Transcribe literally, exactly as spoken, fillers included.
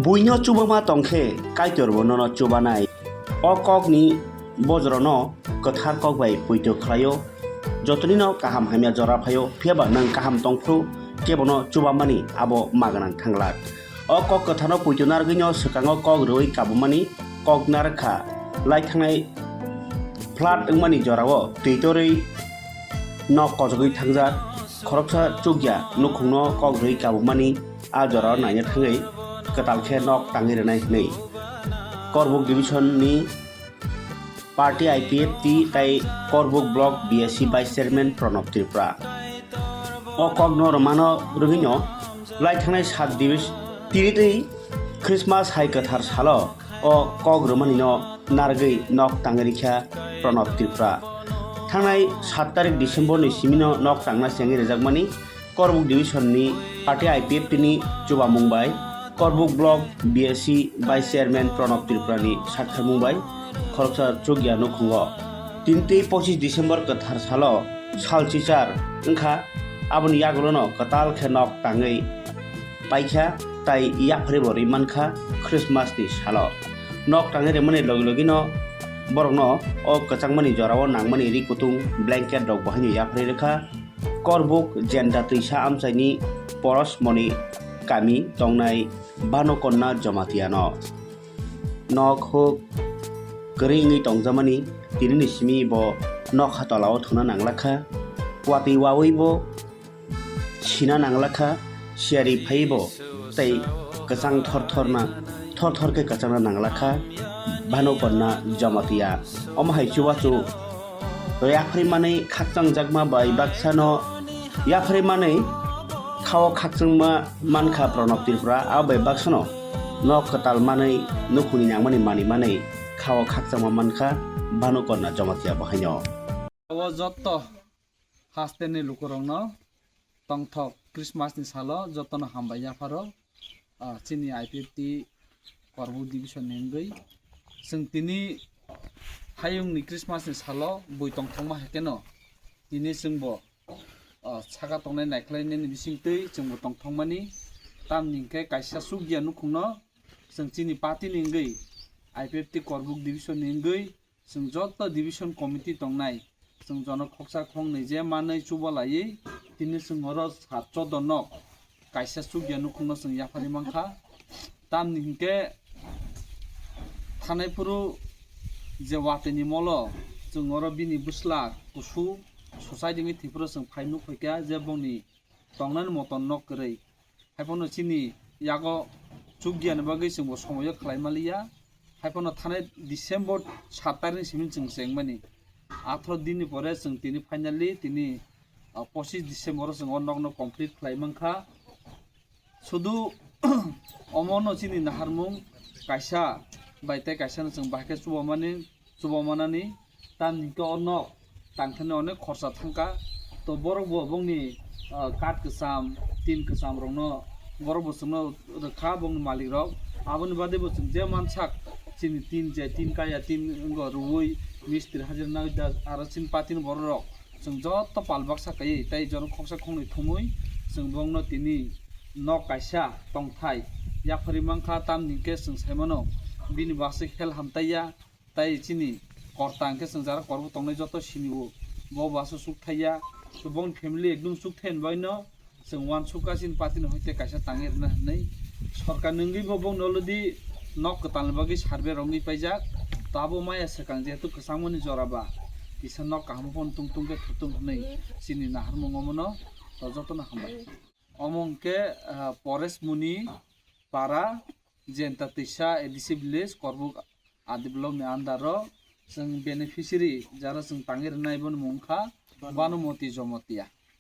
Buino chubama tongkhe Kaitorbo nono chubanai. O kokni bojorono kwthar kok bai poito khlaio. Jotonino kaham hamya jora phaio, phiyaba nwng kaham tongphuru kebono chubamani abo maganang thanglak. O kok kwtharno poito narwgwino swkango kok rwui kabumani kok narwkha. Lai thangnai flood wngmani jorao twi torwi nok kojogwi thangjak. Khoroksa chukya nukhungno kok rwui kabumani a jorao naina thangwi kwtal khe nok tangwi rwnai hwnwi Korbuk Division ni Party I P F T tei Korbuk Block B S C Vice Chairman Pranab Tripura. O kokno rwmano rwgwino lai thangnai sat divis tini tei Christmas hai kwthar salo o kok rwmanino narwgwi nok tangwi rikha Pranab Tripura. Thangnai sat tarik December ni simino nok tangna sengwi rwjakmani Korbuk Division ni Party I P F T ni chubamung bai Korbuk Block B S C Vice Chairman Pranab Tripura ni sakharmung bai khoroksa chukya nukhungo. Tini tei pochis December kwthar salo sal chichar wngkha, aboni yagulono kwtal khe nok tangwi paikha, tai yapharwi bo rwi mankha Christmas ni salo. Nok tangwi rwmani logi logino borokno o kwchangmani jorao nangmani ri kutung blanket rok bo haino yapharwi rwkha. Korbuk Jenta twisa amchaini Porosmoni kami tongnai Bhanukonna Jamatia no. Nok huk kwrwi wngwi tongjakmani tinini simi bo nokha tolao thwngna nanglakha. Watwi wawi bo sina nanglakha, siyari phaibo tei kwchang thor thorna, thor thor khe kwchangna nanglakha Bhanukonna Jamatia. Omo hai chubachu yapharwi manwi khakchangjakma bai baksano yapharwi manwi khao khakchangma mankha Pranab Tripura, abo bai baksano nok kwtal manwi nukhungni nangmani manwi manwi khao khakchangma mankha Bhanukonna Jamatia bo haino. O jotto hasteni lukurokno tongthok Christmas ni salo jotono hambai yapharo, ah, chini I P F T Korbuk Division ni wngwi. Chwng tini hayungni Christmas ni salo bui tongthokma hai kheno tini chwngbo, ah, saka tongnai naikhlainani bisingtwi chwngbo tongthokmani. Tamni hwnkhe kaisa chukya nukhungno chwng chini party ni wngwi, I P F T Korbuk Division ni wngwi, chwng joto division committee tongnai, chwng jono khoksa khongnwi je manwi chubalaiwi tini chwng oro sat choddo nok kaisa chukya nukhungno chwng yapharwi mankha. Tamni hwnkhe thanai phuru je watwi ni molo chwng oro bini bwsla kusu society ni thwipro chwng phai nukphaikha je bongni tongnani moton nok kwrwi. Haiphano chini yago chukya ni bagwi chwngbo somoyo khlai maliya. Haiphano thanai December sat tarikh ni simi chwng chengmani. Atharo din ni pore chwng tini finally tini, ah, pochis December o chwng o nokno complete khlai mankha. Sudu omono chini naharmung kaisa bai tei kaisa no chwng bahai khe chubamani, chubamanani. Tamni hwnkhe o nok tangthani onek khorsa thangkha. To borok bo bongni, ah, kath kwcham, tin kwcham rokno borok bo chwngno rwkha bongni malik rok. Aboni bade bo chwng je mansak chini tin je tin kaya tin wngkha rwui mistri hajira nai da aro chini party ni borok rok chwng joto pal baksa kaiwi tei jono khoksa khoknwi thumui chwng bongno tini nok kaisa tongthai yapharwi mankha tamni hwnkhe chwng saimano bini bo aswk hel hamtaiya. Tai chini korta hwnkhe chwng jara korbo tongnai joto sinio bo bo aswk chukthaiya. To bongni family ekdum chukthai hinbaino chwng uansukha chini party ni hoite kaisa tangwi rwna hinwi. Sorkar ni wngwi bo bongni already nok kwtalni bagwi survey rwngwi paijak. To abo maya swkang jehetu kwchangmani jora ba kisa nok kaham phano tungtung khe thutung hinwi chini naharmung omono to jotono hambai. Omo hwnkhe, ah, Paresh Muni para Jenta Twisa A D C village Korbuk Adi block ni under o chwng beneficiary jara chwng tangwi rwnai boni mung kha Bhanumati Jamatia.